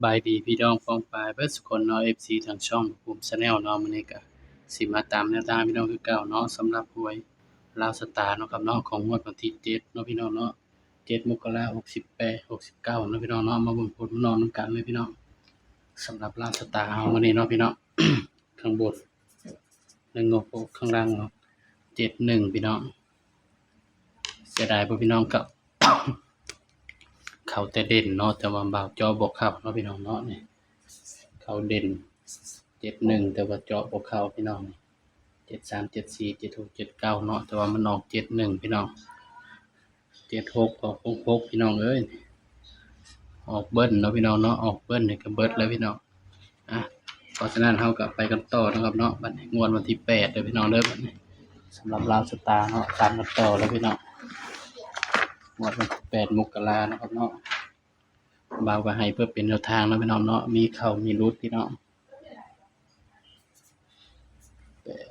ບາຍດີພີ່ນ້ອງປ້ອງປາຍເບິດສຸຄົນເນາະ ເອັຟຊີ ທາງຊ່ອງພູມ Channel ເນາະ. ມື້ນີ້ກະຊິມາຕາມແນວທາງພີ່ນ້ອງຄືເກົ່າເນາະ ສຳລັບຫວຍລາວຊະຕາເນາະຄັບເນາະ ຂອງງວດວັນທີເຈັດເນາະພີ່ນ້ອງເນາະ ເຈັດ ມົກກະລາ ຫົກສິບແປດ ຫົກສິບເກົ້າເນາະພີ່ນ້ອງເນາະ. ມາເບິ່ງຜົນນອນນຳກັນເລີຍພີ່ນ້ອງ ສຳລັບລາວຊະຕາເຮົາມື້ນີ້ເນາະພີ່ນ້ອງ. ຂ້າງບົນ ໜຶ່ງຫົກຫົກ ຂ້າງລ່າງເນາະ ເຈັດໜຶ່ງ ພີ່ນ້ອງ. ເສຍດາຍບໍ່ພີ່ນ້ອງ ເຂົ້າ ເຂົ້າແຕ່ເດັ່ນເນາະ ແຕ່ວ່າບ່າວເຈາະບໍ່ເຂົ້າເນາະພີ່ນ້ອງເນາະ. ນີ້ເຂົ້າເດັ່ນ ເຈັດໜຶ່ງ ແຕ່ວ່າເຈາະບໍ່ເຂົ້າພີ່ນ້ອງ. ເຈັດສາມ ເຈັດສີ່ ເຈັດຫົກ ເຈັດເກົ້າເນາະ ແຕ່ວ່າມັນອອກ ເຈັດໜຶ່ງ ພີ່ນ້ອງ. ເຈັດຫົກ ອອກ ຫົກຫົກ ພີ່ນ້ອງເອີຍ ອອກເບິ້ນເນາະພີ່ນ້ອງເນາະ. ອອກເບິ້ນນີ້ກະເບິດແລ້ວພີ່ນ້ອງ. ອະ ເພາະສະນັ້ນເຮົາກະໄປກັນຕໍ່ເນາະຄັບເນາະ ບັດນີ້ງວດວັນທີແປດເດີພີ່ນ້ອງເດີ. ບັດນີ້ສຳລັບລາວຊະຕາເນາະ ຕາມກັນຕໍ່ເລີຍພີ່ນ້ອງ ງວດວັນທີແປດ ມົກກະລາເນາະຄັບເນາະ. ບ່າວກະໃຫ້ເພື່ອເປັນແນວທາງເນາະພີ່ນ້ອງເນາະ ມີເຂົ້າມີຫຼຸດພີ່ນ້ອງ. ແປດ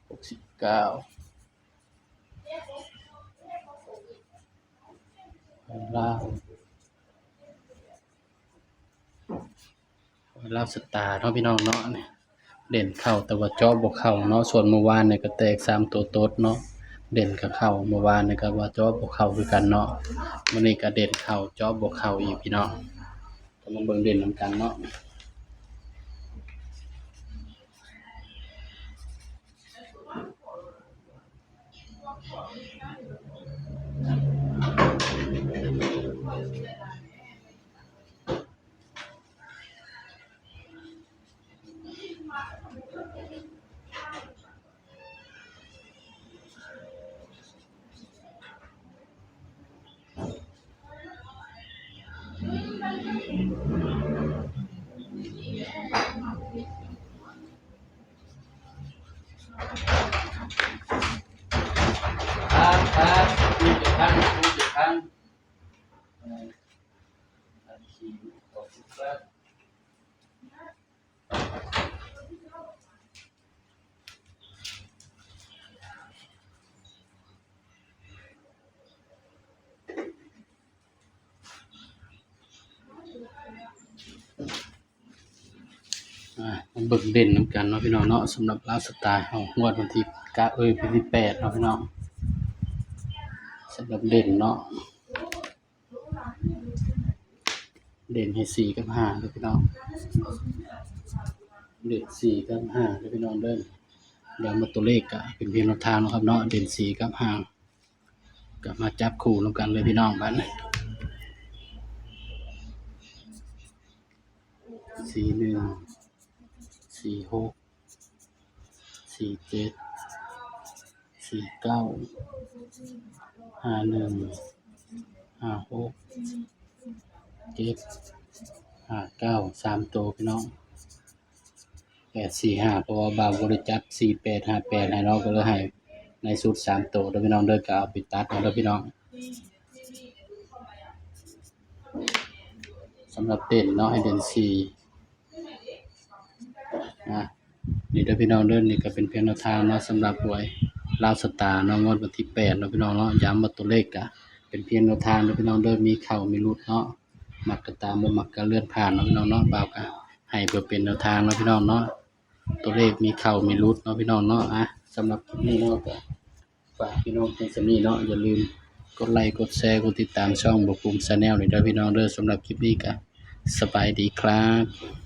ຫົກສິບເກົ້າ ລາວ ລາວຊະຕາເນາະພີ່ນ້ອງເນາະ. ເດັ່ນເຂົ້າແຕ່ວ່າເຈາະບໍ່ເຂົ້າເນາະ. ສ່ວນມື້ວານນີ້ກະແຕກສາມໂຕໂຕດເນາະ ເດັ່ນກະເຂົ້າ. ມື້ວານນີ້ກະວ່າເຈາະບໍ່ເຂົ້າຄືກັນເນາະ ມື້ນີ້ກະເດັ່ນເຂົ້າ ເຈາະບໍ່ເຂົ້າອີກພີ່ນ້ອງ. ກະມາເບິ່ງເດັ່ນນຳກັນເນາະ. ອາ ມາເບິ່ງເດັ່ນນຳກັນເນາະພີ່ນ້ອງເນາະ ສຳລັບລາວຊະຕາເຮົາ ງວດວັນທີເກົ້າ ເອີຍ ວັນທີແປດເນາະພີ່ນ້ອງ. ສຳລັບເດັ່ນເນາະ ເດັ່ນໃຫ້ສີ່ກັບຫ້າເດີພີ່ນ້ອງ ເດັ່ນສີ່ກັບຫ້າເດີພີ່ນ້ອງເດີ. ດຽວມາຕົວເລກກະເປັນພຽງແນວທາງເນາະຄັບເນາະ ເດັ່ນສີ່ກັບຫ້າ ກະມາຈັບຄູ່ນຳກັນເລີຍພີ່ນ້ອງ. ບາດນີ້ ສີ່ໜຶ່ງ ສີ່ຫົກ ສີ່ເຈັດ ສີ່ເກົ້າ ຫ້າໜຶ່ງ ຫ້າຫົກ ເຈັດຫ້າເກົ້າ ສາມໂຕພີ່ນ້ອງ ແປດສີ່ຫ້າ. ເພາະວ່າບ່າວບໍ່ໄດ້ຈັດສີ່ແປດຫ້າແປດໃຫ້ເນາະ ກະເລີຍໃຫ້ໃນຊຸດສາມໂຕເດີພີ່ນ້ອງເດີ ກະເອົາໄປຕັດເອົາເດີພີ່ນ້ອງ. ສຳລັບເດັ່ນເນາະ ໃຫ້ເດັ່ນສີ່ ນະ ນີ້ເດີພີ່ນ້ອງເດີ. ນີ້ກະເປັນພຽງແນວທາງເນາະ ສຳລັບຫວຍລາວຊະຕາເນາະ ງວດວັນທີແປດເນາະພີ່ນ້ອງເນາະ. ຢ້ຳວ່າຕົວເລກກະເປັນພຽງແນວທາງເດີພີ່ນ້ອງເດີ ມີເຂົ້າມີຫຼຸດເນາະ ມັກກະຕາມ ບໍ່ມັກກະເລື່ອນຜ່ານເນາະພີ່ນ້ອງເນາະ. ບ່າວກະໃຫ້ເພື່ອເປັນແນວທາງເນາະພີ່ນ້ອງເນາະ ຕົວເລກມີເຂົ້າມີຫຼຸດເນາະພີ່ນ້ອງເນາະ. ອາ ສຳລັບຄລິບນີ້ເນາະ ກະ ຝາກພີ່ນ້ອງພຽງສ່ຳນີ້ເນາະ ຢ່າລືມກົດໄລ ກົດແຊ ກົດຕິດຕາມຊ່ອງບໍ່ປຸ່ມ Channel ນີ້ເດີພີ່ນ້ອງເດີ. ສຳລັບຄລິບນີ້ກະສະບາຍດີຄັບ.